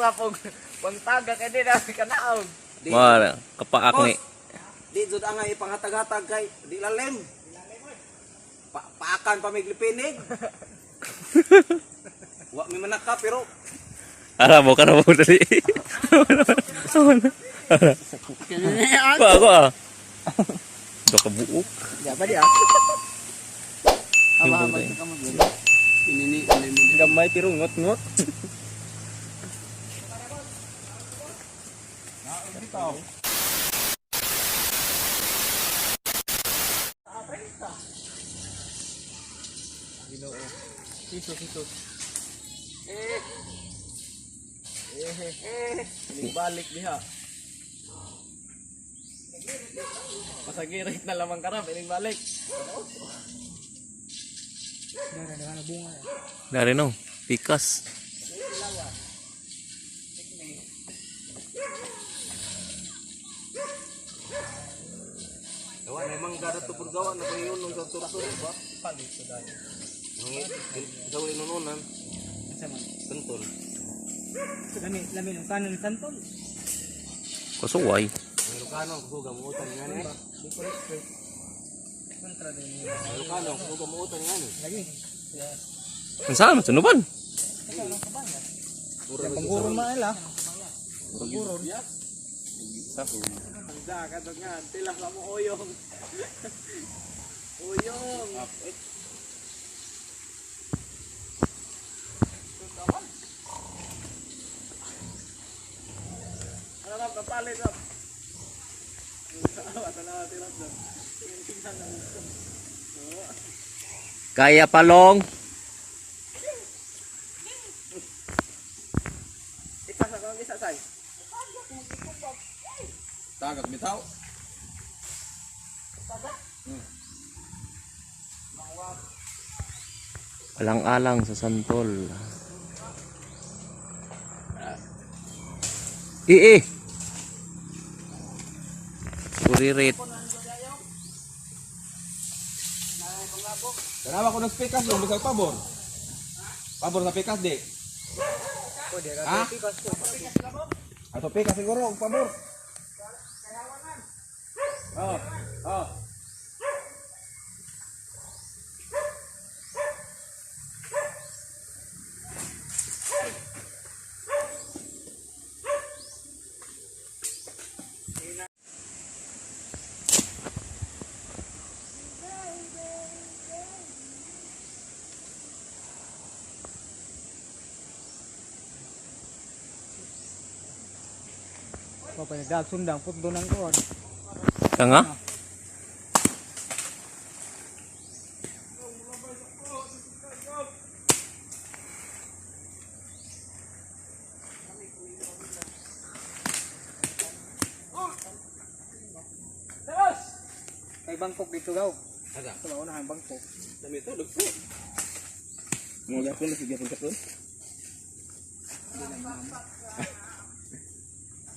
Sira pog pangtaga kay di na kanaog. Mara, kapaak ni. Di jud angay ipanghatag-hatag kay di lalim. Paakan pa may glipinig. Wa mi manaka pero Ara mo ka na mo dali. Ara. Pa ako ah. Do ka buok. Ya pa di ah. Aba, aba, Gamay pero ngot-ngot. Eh. Balik diha. Pasagirit na lamang karap, ining balik. Dari no, pikas. Gawa na mangga na to gawa na pahiyon sa turtur ba? Palit ko dahil. Sa uli nununan, Unsa man? santol. Lami lami ng kanon santol. Kasuway. Ang Ilocano, kusuga mo utan nga ni. Di ko expert. Kontra din ni. Ang Ilocano, kusuga mo utan nga ni. Lagi. Ang saan masunuban? Pangguron man ila. Pangguron. Ang ka nga, tilas mo oyong. Oyong. Ano na, kapalit up. Kaya palong. Isa sa kong isa say. Tagak bitaw. Alang-alang sa santol. Ii. Kuririt. Tanawa ko ng pikas dong, bisag pabor. Pabor sa pikas di. Ha? Ato pikas siguro og pabor. Oh, oh. Pa pa nagdag sundang putdo nang kuan. Tanga? Kay Bangkok dito gaw. Aga. Sa unahan Bangkok. Dami to dagko. Mo gyapon na sige pagkaton.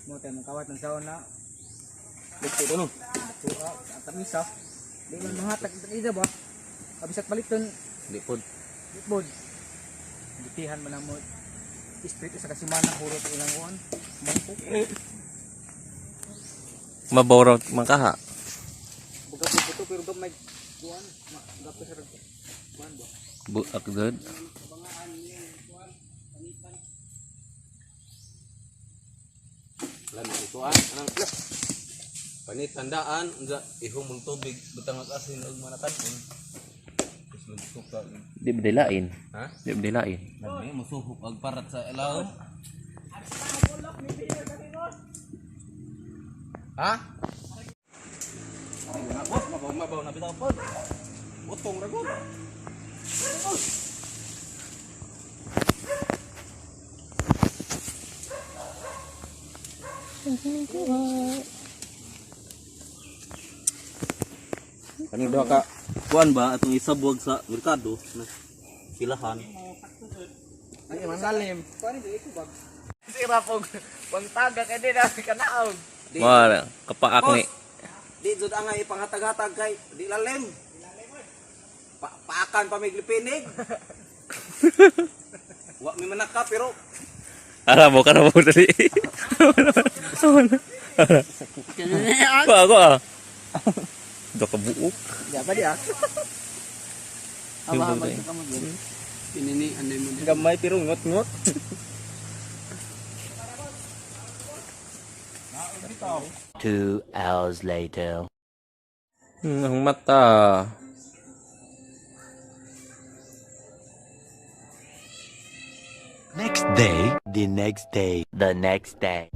Mo tayo mong kawat ng saon na. Dagko to no. Tuwa, ang isa. Di man mahatag ida ba? Abisat baliton Di pod. bod. Gitihan man mo street isa ka semana hurot ilang kuan. Bangkok. Maboro makaha. Buga po to pero gamay kuan, gapo sa kuan ba. Buak gud. Lami ito ah. Anang lah. Panit tandaan unsa ihong mong tubig butang ag asin ug manatan. Tapos magsuka. Di ba dilain? Ha? Di ba dilain? Lami musuhop ag parat sa ilawom. Ha? Ay, na boss, mabaw mabaw na bitaw pod. Utong ra gud. Kaning duha ka kuan ba atong isabwag sa merkado na silahan. Ay, masalim. Sira pog pangtaga kay di na kanaog. Mara, kapaak ni. Di jud angay ipanghatag-hatag kay di lalim. Paakan pa may glipinig. Wa mi manaka pero Ara mo ka na mo dali. Ara. Ko ako ah. Do ka buok. Di ba di ah? Aba, aba, Gamay pero ngot-ngot. 2 hours later. Ang mata. Next day. The next day. The next day.